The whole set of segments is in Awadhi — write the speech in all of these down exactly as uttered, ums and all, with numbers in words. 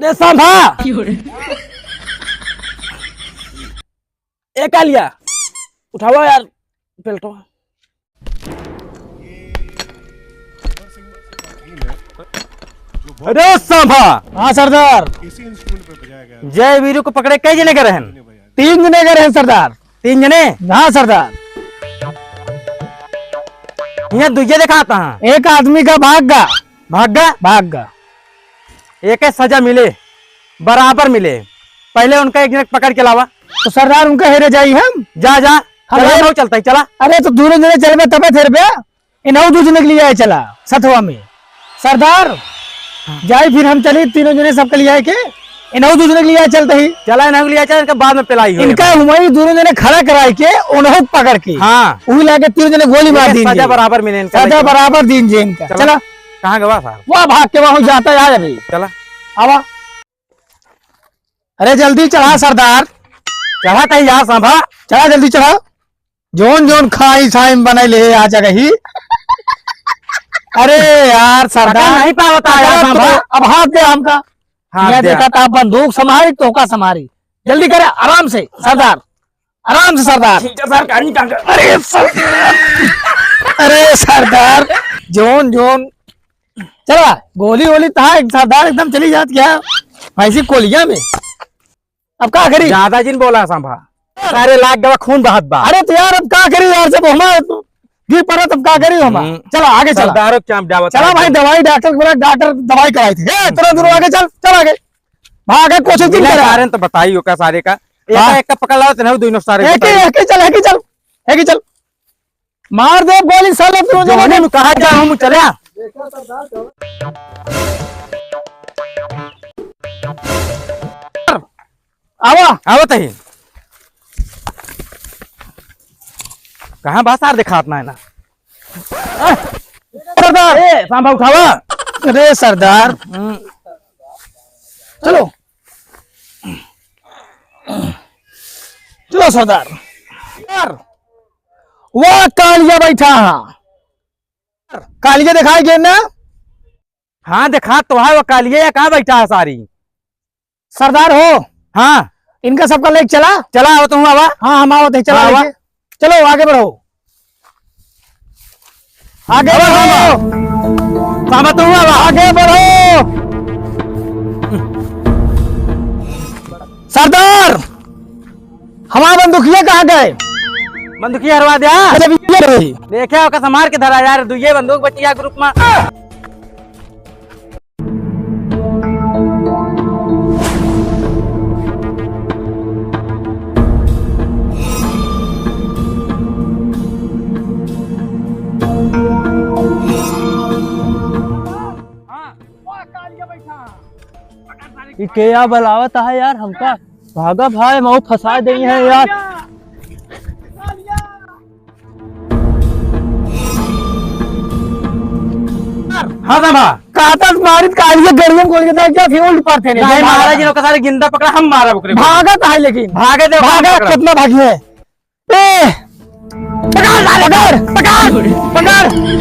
ए सांभा, ए कालिया, उठावा यार बेल्टवा। अरे सांभा। हाँ सरदार। जय वीरू को पकड़े कई जने गए रहन? तीन जने गए रहन सरदार। तीन जने? हाँ सरदार। यहाँ दुइये देखाता है। एक आदमी का भाग गा। भाग गा? भाग गा। एके सजा मिले, बराबर मिले। पहले उनका एक जने पकड़ के लावा। तो सरदार उनका हेरे जाई हम? जा, जा। हम चला, हेर- हम चलता ही, चला। अरे तो दूनो जने चलबे तबे हेरबे। इनहू दू जने के लिए आए चला, सथवा में। सरदार, हाँ। जाई फिर हम चली तीनों जने सबके लिए आए के। इनहू दू जने के लिए आए चलते ही। चला, इनहू के लिए आए चला, इनका बाद में पिलाई हो। इनका हुमाई दूनो जने खड़ा कराए के, उनहू पकड़ के। हाँ। वही लाके तीनों जने गोली मार इनके दीन सजा जे। बराबर मिले इनका, सजा लेकिन बराबर दीन जे इनका। चला। चला। कहाँ गवा साहब? वह भाग के वहाँ जाता है यार अभी। चला। आवा। अरे जल्दी चढ़ा सरदार। चढ़ा तही यार सांभा। चढ़ा जल्दी चढ़ा। जोन जोन खाई साई में बनाई ले आ जगह ही। अरे यार सरदार। पकड़ नहीं पावता यार पकड़ सांभा। तो, अब हाथ दे हमका। हाथ ये दे। देखा था बंदूक संभारी तो का संभारी। जल्दी करे आराम से सरदार। आराम से सरदार। ठीक है सर, कहीं का अरे सर-, अरे सरदार, जोन जोन। चला, गोली वोली तहा एक सरदार एकदम चली जात क्या? ऐसी कोलिया में। अब का करी? ज्यादा जिन बोला सांभा। सारे लाग गवा, खून बहत बा। अरे तो यार, अब का करी यार, जब हमारे गिर पड़ा तब का करी हम? हम्म। चला आगे चला। सरदारों के चाप डावत चला है भाई, एकदम। दवाई डॉक्टर के बोला, डॉक्टर दवाई कराई थी। ए, तेरा दूर आगे चल, चल आगे। भागे कोशिश जिन मिला करा। सारे तो बताई ओका सारे का। एक हाँ। एक का पकड़ लाओ, तो नहीं दोनों सारे एक ही, बताई। एक ही चल, एक ही चल, एक ही चल। मार दे गोली साले, तू जो जोने में कहा जा, हम चले। आवा। आवत ही। कहाँ बा सार, देखात ना है ना। सरदार। ए, सांभा उठावा। अरे सरदार। हम्म। चलो। चलो सरदार। यार, वह कालिया बैठा है। कालिया दिखाई दे ना? हाँ, देखा तो है, वो कालिया या कहाँ बैठा है सारी? सरदार हो? हाँ। इनका सबका लेके चला? चला, आओ तो हूँ, आवा। हाँ, हम आवत है, चला आवा। लेके। चलो, आगे बढ़ो। आगे आवा, बढ़ो। आवा। बाबा, तू आवा। आगे बढ़ो। सरदार, हमारा बंदूकिया कहाँ गए? बंदूकिया हरवा दिया। अच्छा, ये रही। देखे, ओका संभार के धरा यार, दुइये बंदूक बची है ग्रुप में। ई के या बलावत है यार हमका? भागा भाई, मऊ फंसा देई है यार। हाँ, बाबा। काटत मारित कालिया गड़ियम खोल के देख, क्या फ्यूल पर थे नहीं, नहीं, मारा। महाराज जी लोग का सारे गिंदा पकड़ा, हम मारा ओकरे को। भागत है लेकिन। भागे दे, भागा, पकड़ा। कितना भागी है? ए! पकड़, पकड़, पकड़, पकड़।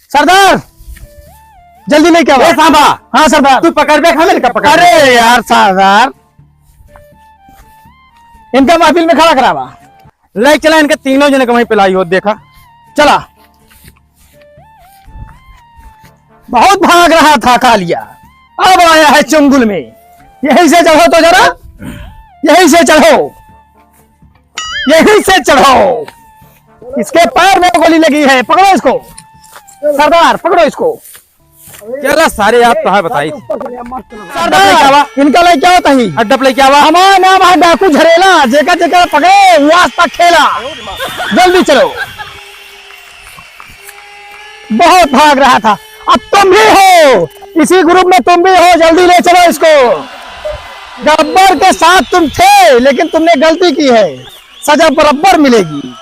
सरदार, जल्दी लेके आओ। ए सांबा। हाँ सरदार। तू पकड़ बे, हमें का पकड़। अरे यार सरदार, इनका महफिल में खड़ा करावा। ले चला इनके तीनों जने के वहीं पे लाई हो, देखा। चला। बहुत भाग रहा था कालिया, अब आया है चुंगुल में। यहीं से चढ़ो तो जरा, यहीं से चढ़ो, यहीं से चढ़ो। इसके पैर में गोली लगी है, पकड़ो इसको सरदार, पकड़ो इसको। चला सारे, आप कहाँ बताई? सरदार, इनका लइके आवत ही। अड्डा पे लइके आवा। हमार नाम है डाकू झरेला, जेका जेका पकड़े, वो आज तक खेला। जल्दी चलो। बहुत भाग रहा था, अब तुम भी हो, इसी group में तुम भी हो, जल्दी ले चलो इसको। गब्बर के साथ तुम थे, लेकिन तुमने गलती की है, सजा बराबर मिलेगी।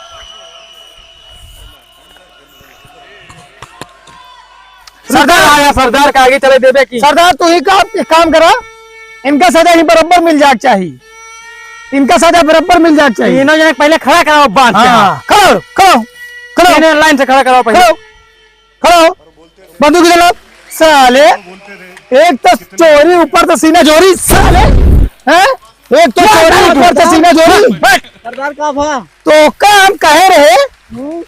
सरदार आया, सरदार का आगे चले देबे की। सरदार, तू ही का, एक काम करा, इनका सजा ही बराबर मिल जाए चाहिए, इनका सजा बराबर मिल जाए चाहिए। तीनों जने पहले खड़ा कराओ बांध के। हाँ, खड़ा हो, खड़ा हो, खड़ा हो। तीनों line से खड़ा कराओ पहले। खड़ा हो, खड़ा हो। बंदूक इधर लाओ। साले, एक तो चोरी, ऊपर से सीना चोरी, साले, हैं? एक तो चोरी, ऊपर से सीना चोरी। सरदार का भा? तो का हम कहे रहे? हम्म।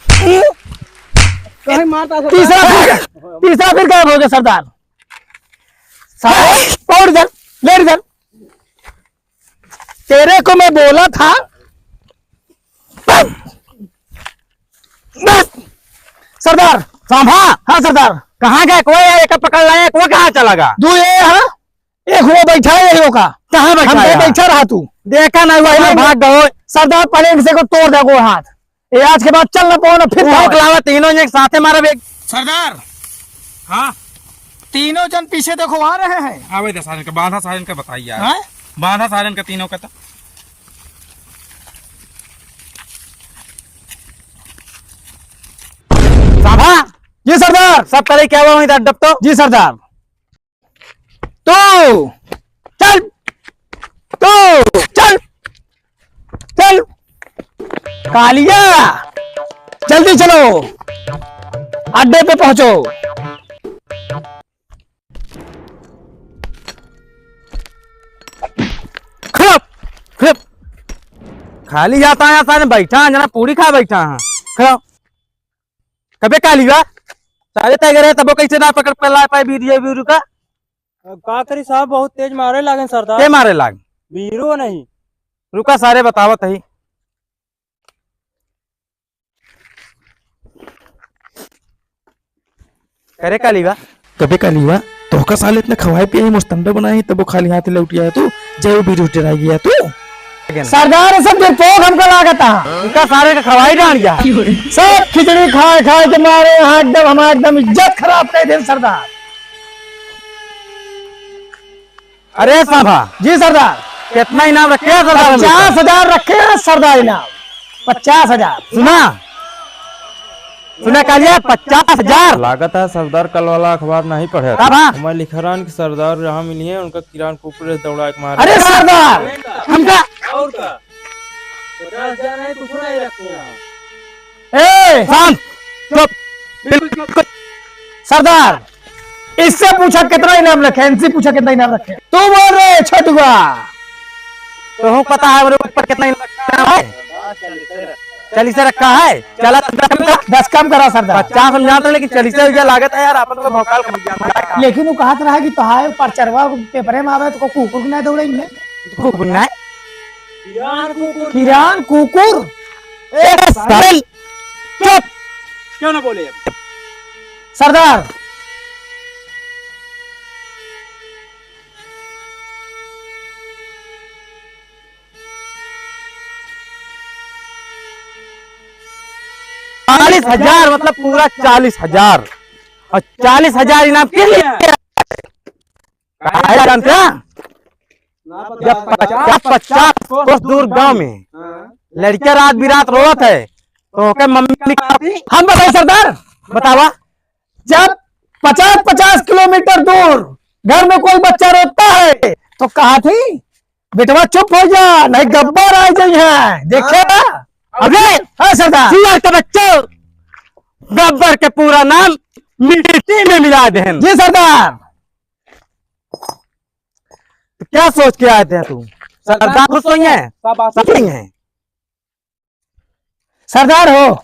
कहीं मारता सरदार। तीसरा फिर, तीसरा फिर गायब हो गया सरदार। साले, और इधर, ले इधर। तेरे को मैं बोला था। बस। सरदार। सांभा। हाँ सरदार। कहाँ गए? कोई है, एक पकड़ लाए, कोई कहाँ चला गया? दो ये, हाँ? एक हुआ बैठा है, एक लोग का। कहाँ बैठा हम है? बैठा रहा तू। देखा ना हुआ, पहले भाग गए। सरदार, पहले इनसे को तोड़ दे, को हाथ। ये आज के बाद चल ना पाओ ना, फिर वो खाओ। लावा, तीनों एक साथे मारब एक। सरदार। हाँ। तीनों जन पीछे देखो, आ रहे हैं। आवे दे सारन का, बांधा सारन का बताई यार। हाँ? बांधा सारन का तीनों का तो। सांभा। जी सरदार। सब करे क्या हुआ वहीं अड्डा पे तो? जी सरदार। तू चल, तू चल, चल। कालिया, जल्दी चलो, अड्डे पे पहुंचो। खड़ा, खड़ा। खाली जाता है, सारे बैठा है, जना पूरी खा बैठा है। खड़ा। कबे काली बा? सारे तय करे, तबो कैसे ना पकड़ पे ला पाए बीर, ये बीरू का? अब का करी साहब, बहुत तेज मारे लागेन सरदार। के मारे लाग? बीरू नहीं। रुका सारे बतावत ही। करे काली बा? कबे काली बा? तोहका साले इतना खवाए पिए, मुस्तंडा बनाए, तबो खाली हाथ लौट आया तू, जय बीरू डराई गया तू। सरदार, ये सब डरपोक हमका लागत है। इनका सारे का खवाई डांड जा। सब खिचड़ी खाए खाए के मारे यहाँ एकदम हमारा एकदम इज्जत खराब कर दे सरदार। अरे सांभा। जी सरदार। कितना इनाम रखे हैं सरदार हम लोग का? पचास हजार रखे हैं सरदार इनाम। पचास हजार। सुना? सुना कालिया, पचास हजार। लागत है सरदार कल वाला अखबार नहीं पढ़े। का बा? मैं लिख रहा हूँ कि सरदार यहाँ मिली है, उनका किरान कुकुर से दौड़ा के मारे। अरे सरदार, हमका और का? पचास हजार नहीं, कुछ नहीं रखे हैं। ए! शांत! चुप! बिल्कुल चुप! सरदार, इससे पूछा कितना इनाम रखे, इनसे पूछा कितना इनाम रखे। तू बोल रहे छोटुआ। तो हमको पता है मेरे ऊपर कितना इनाम है। चालीस रखा है। चला तो दस कम कर। दस कम करा सरदार। पचास हम जानते हैं, लेकिन चालीस रुपया लागत है यार, अपन तो भौकाल कर दिया। लेकिन वो कहत रहा कि तोहार परचरवा पेपरे में आवे तो कुकुर के ना दौड़ेंगे। कुकुर ना? किरान कुकुर। किरान कुकुर। ए, साले, चुप। क्यों ना बोले? सरदार। चालीस हजार, मतलब पूरा चालीस हजार। और चालीस हजार इनाम के लिए। काहे जानते हैं? जब पचास, पचास कोस दूर गांव में लड़का रात बिरात रोवत है, तो ओके मम्मी कहा थी, हम बताई सरदार, बतावा। जब पचास, पचास किलोमीटर दूर घर में कोई बच्चा रोता है, तो कहा थी, "बेटवा चुप हो जा, नहीं गब्बर आ जाइहैं।" देखे ना? अबे, हाँ सरदार। सुअर के बच्चों, गब्बर के पूरा नाम मिट्टी में मिला देहन। जी सरदार। तो क्या सोच के आए थे तू? सरदार खुश होइहैं? सब आशीर्वाद। सब होइहैं। सरदार हो।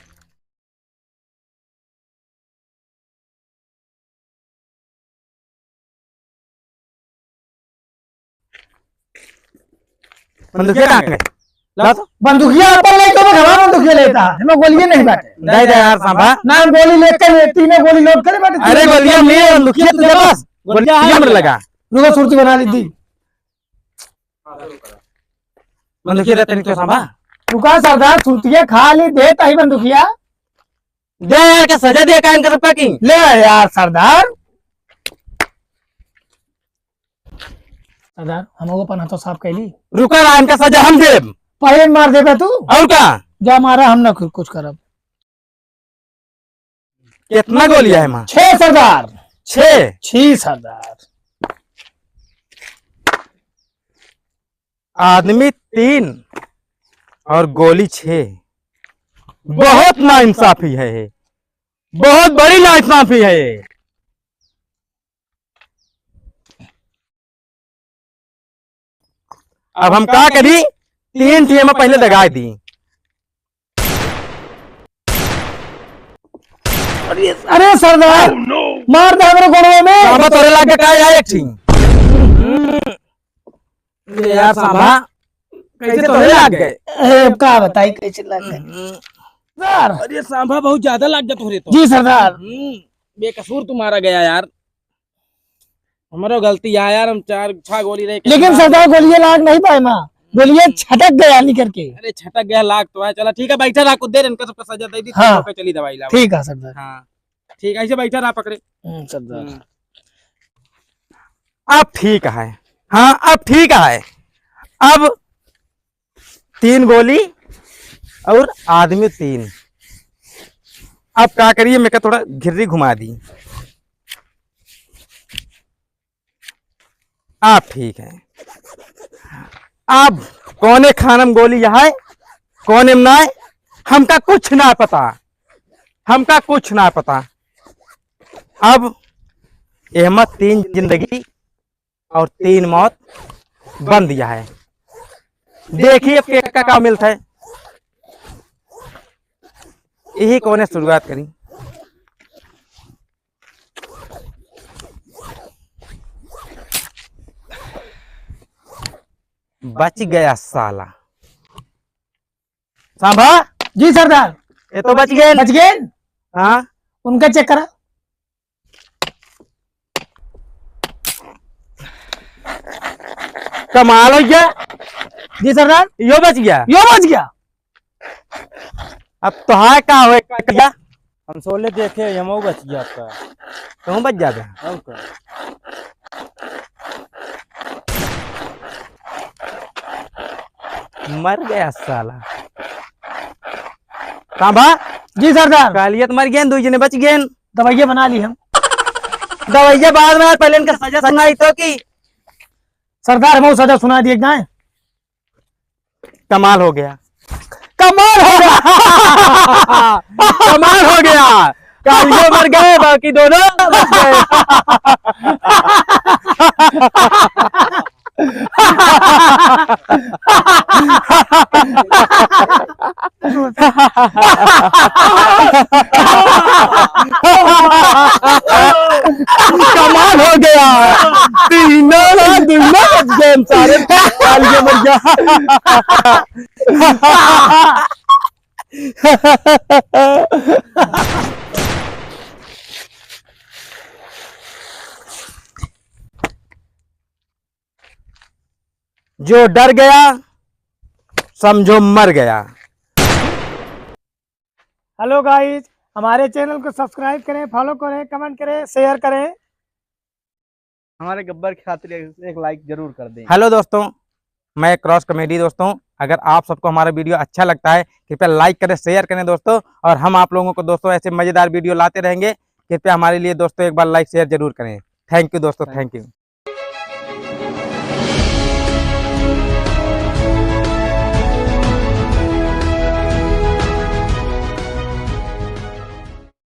बंदूकिया कहाँ गए? ला तो। बंदूकिया अपन लेके बस हमारा बंदूकिया लेता है, हमें गोलियां नहीं बाटे। दे दे यार सांभा। ना गोली लेके ले, तीनों गोली लोड करे बाटे, अरे तीनों गोलियां गोली में, बंदूकिया तुझे बस। गोलियां गोलियां हमरे लगा। रुको, सुरती बना ली थी। बंदूकिया दे तनी तो सांभा। रुका सरदार, सुरतिया खाली देता ही बंदूकिया। दे यार, के सजा दे का इनका सबका की। ले यार सरदार। सरदार, हम लोग अपन हाथों साफ कैली। रुका ना, इनका सजा हम देब। पहले मार देबे तू। और का? जा मारा, हम ना कु-, कुछ करब। कितना गोली है माँ? छह सरदार। छह? छह सरदार। आदमी तीन और गोली छह। बहुत नाइंसाफी है ये, बहुत बड़ी नाइंसाफी है ये। अब हम का करी, तीन टीम पहले दगाई दी। अरे, अरे सरदार, मार दे हमरे गोड़वे में। सांभा तोरे लाग गए का यार एक टीम? ये यार सांभा, कैसे तोरे लाग गए? ए, अब का बताई कैसे लाग गए? सर। अरे सांभा बहुत ज्यादा लाग गया तोरे तो। जी सरदार। हम्म, बेकसूर तू मारा गया यार। हमरो गलती है यार, हम चार छह गोली रहे के लेकिन बाद सरदार गोलियां लाग नहीं पाए माँ, गोलियां हम्म। छटक गया निकर के। अरे छटक गया लाग तो है, चला ठीक है, बैठा रहा कुछ देर, इनका सबका सजा दे दी, हाँ। ठीक है, चली दवाई लाओ। ठीक है सरदार। हाँ ठीक है, ऐसे बैठा रहा पकड़े। हम्म, सरदार। हम्म। अब ठीक है, हाँ अब ठीक है। अब तीन गोली और आदमी तीन। अब का करिए, मैं क्या थोड़ा घिर्री घुमा दी। आप ठीक है। अब कौने खानम गोली है, कौने में नाय, हमका कुछ ना पता, हमका कुछ ना पता। अब एहमा तीन जिंदगी और तीन मौत बन दिया है। देखिए अब के का, का मिलता है, यही कौने शुरुआत करी। बच गया साला। सांभा। जी सरदार। ये तो बच गए। बच गए। हाँ। उनका चेक करा। कमाल हो गया। जी सरदार। यो बच गया। यो बच गया। अब तो है का होए का? हम सोले देखे, हमहू बच गया आपका। कहूँ बच जाबे? और का? मर गया साला। सांभा? जी सरदार। कालियत मर गए, दो जने बच गए। दवाइया बना ली हम। दवाइया बाद में यार, पहले इनका सजा सुनाई तो की। सरदार, हमहू सजा सुना दिए जाए। कमाल हो गया। कमाल हो गया। कमाल हो गया। कालियो मर गए, बाकी दोनों बच गए। कमाल हो गया। तीनों ना, दोनों बच गए हम सारे। कालियो मर गया। जो डर गया, समझो मर गया। हेलो गाइस, हमारे चैनल को सब्सक्राइब करें, फॉलो करें, कमेंट करें, शेयर करें। हमारे गब्बर की खातिर एक, एक लाइक जरूर कर दें। हेलो दोस्तों, मैं क्रॉस कॉमेडी दोस्तों। अगर आप सबको हमारा वीडियो अच्छा लगता है, कृपया लाइक करें, शेयर करें दोस्तों, और हम आप लोगों को दोस्तों ऐसे मज़ेदार वीडियो लाते रहेंगे। कृपया हमारे लिए दोस्तों एक बार लाइक शेयर जरूर करें। थैंक यू दोस्तों, थैंक यू।